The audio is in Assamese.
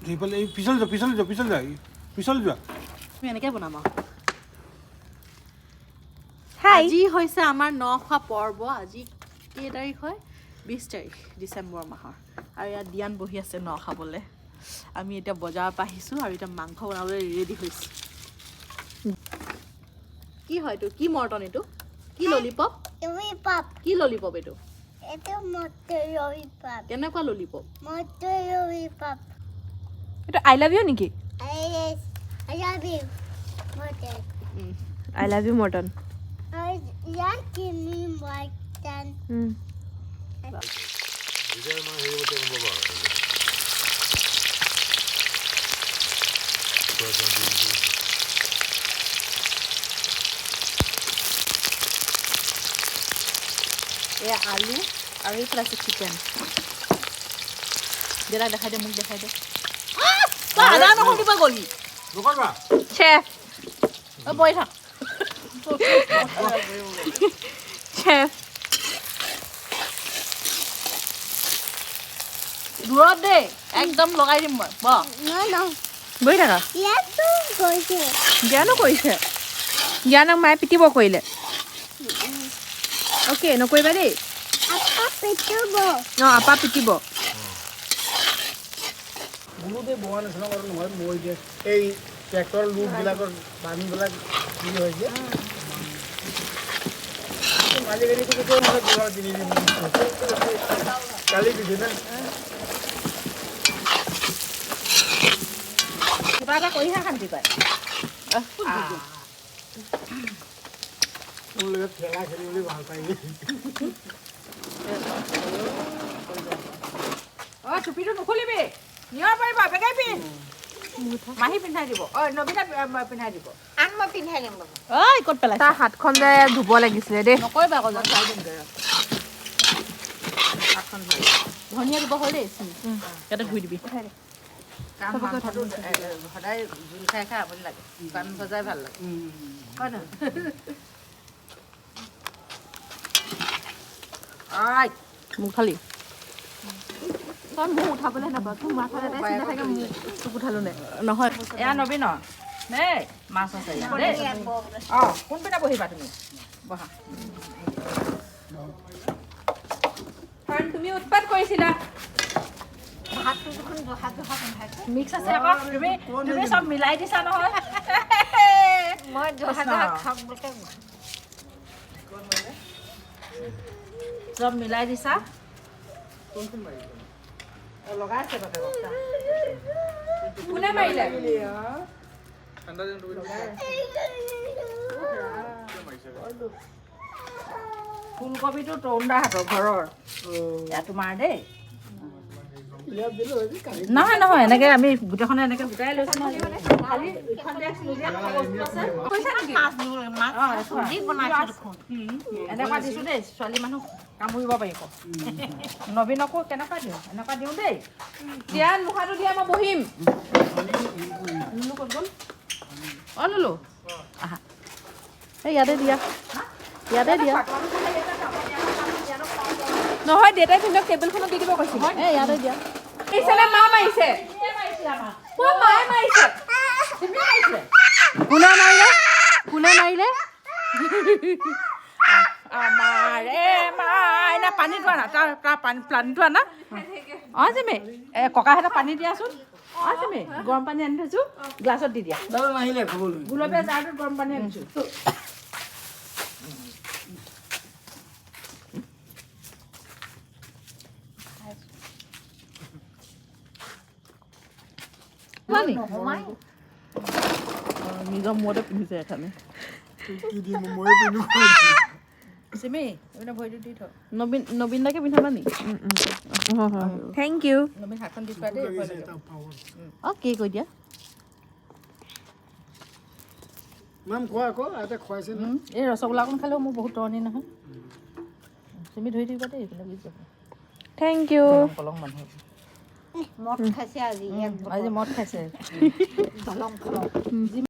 সেইফালে এই পিছল যোৱা, পিছল যোৱা, পিছল যোৱা, পিছল যোৱা। আমি এনেকৈ বনাম আৰু। হাই। আজি হৈছে আমাৰ ন খোৱা পৰ্ব। আজি কেই তাৰিখ হয়? 20 তাৰিখ ডিচেম্বৰ মাহৰ। আৰু ইয়াত দিয়ান বহি আছে ন খাবলৈ। আমি এতিয়া বজাৰৰ পৰা আহিছোঁ আৰু এতিয়া মাংস বনাবলৈ ৰেডি হৈছোঁ। কি হয় এইটো? কি মৰ্টন এইটো? কি ললিপপ? ললিপপ। কি ললিপপ এইটো? এইটো মটৰ ললিপপ। কেনেকুৱা ললিপপ? Motor lollipop. এইটো I love you নেকি? I love you motor. I love you mutton. I like me mutton. এয়া আলু আৰু এইফালে আছে চিকেন। দেউতাক দেখাই দে, মোক দেখাই দে। তই আদা নহৰু দিব গ'লি। নকৰিবা। চেফ। অ, বহি থাক। চেফ। দূৰত দেই, একদম লগাই দিম মই। ব ন ন। বহি থাকা। ইয়াতো গৈছে। জ্ঞানো কৰিছে। জ্ঞানক মায়ে পিটিব কৰিলে। অ'কে, নকৰিবা দেই। আপা পিটিব। অঁ, আপা পিটিব। বহুতে বোৱা নিচিনা বাৰু নহয়, মই যে এই ট্ৰেক্টৰ লোডবিলাকৰ পানীবিলাক কি হৈছে, মালিকানীটো কেতিয়াও মানে যোগাৰ কিনি দিম কালি দিছে না। কিবা এটা কৰিহে শান্তি পায়। মোৰ লগত খেলা খেলিবলৈ ভাল পায়। অ, টুপিটো নুখুলিবি, নিব পাৰিব। বেগাই পিন্ধ, মাহী পিন্ধাই দিব। অ, নবীনা পিন্ধাই দিব। আন মই পিন্ধাই দিম বাবা। ঐ, ক'ত পেলাইছ? তাৰ হাতখন যে ধুব লাগিছিলে দেই। নকৰিবা আকৌ, ধনিয়া দিব হ'ল দেই, ইয়াতে ধুই দিবি। কাৰণ মাংসটো সদায় জোল খাই খাই আমনি লাগে, শুকান ভজাই ভাল লাগে, হয় নহয়? মোক খালি। তই মোক উঠাবলৈ নাপাওঁ, তোৰ মাথা এটাই চিন্তা থাকে মোক তোক উঠালো নে নহয়। এয়া নবীনৰ দেই, মাছ আছে ইয়াত দেই। অঁ, কোনপিনে বহিবা তুমি? বহা। কাৰণ তুমি উৎপাত কৰিছিলা। ভাতটো দেখোন জহা জহা গোন্ধাইছে। মিক্স আছে আকৌ, তুমি তুমি চব মিলাই দিছা নহয়। মই জহা জহা খাম বুলি। চব মিলাই দিছা। লগাইছে বাপেকক। কোনে মাৰিলে? ফুলকবিটো তৰুণদাৰ হাতৰ ঘৰৰ, এয়া তোমাৰ দেই। নহয় নহয়, এনেকে আমি গোটেইখনে এনেকে গোটাই লৈছো নহয়। খালি ইখন ডেস্ক নিদিয়া বস্তু আছে। মাছ দি বনাইছো দেখোন। এনেকুৱা দিছো দেই, ছোৱালী মানুহ কামুৰিব পাৰিব। নবীনকো কেনেকুৱা দিওঁ? এনেকুৱা দিওঁ দেই। দিয়া, মুখাটো দিয়া, মই বহিম। লুলু ক'ত গ'ল? অ, লুলু আহা। এই ইয়াতে দিয়া, ইয়াতে দিয়া। নহয়, দেউতাই ভিনদেউক টেবুলখনত দি দিব কৈছিলে। এই ইয়াতে দিয়া। মাৰিছে নে মা মাৰিছে? অ, মায়ে মাৰিছে। কোনে মাৰিলে? কোনে মাৰিলে? আমাৰে মাইনা, পানীটো আনা। তাৰ তাৰ পানী পানীটো আনা। অঁ জিমি, এই ককাহঁতক পানী দিয়াচোন। অঁ জিমি, গৰম পানী আনি থৈছোঁ, গ্লাছত দি দিয়া। দাদা নাহিলে খাবলৈ। গুলপীয়া জাৰটোত গৰম পানী আনিছোঁ। নিজৰ মূৰতে পিন্ধিছে এখানে। কি দিম, ময়ে পিন্ধো। চিমি, এইপিনে ভৰিটো দি থ। নবীন, নবীন দাকে পিন্ধাবা নি? Thank you. নবীন, হাতখন দি থোৱা দেই, ভয় লাগে। অ, কি কৈ দিয়া। মেম, খোৱা আকৌ, ইয়াতে খুৱাইছে নহয়। এই ৰসগোল্লাকণ খালেও মোৰ বহুত তৰণি নহয়। চিমি, ধৰি থাকিবা দেই, এইপিনে গুচি যাব। Thank you. কলং মানুহ। মদ খাইছে আজি এক। আজি মদ খাইছে। দলং খলং।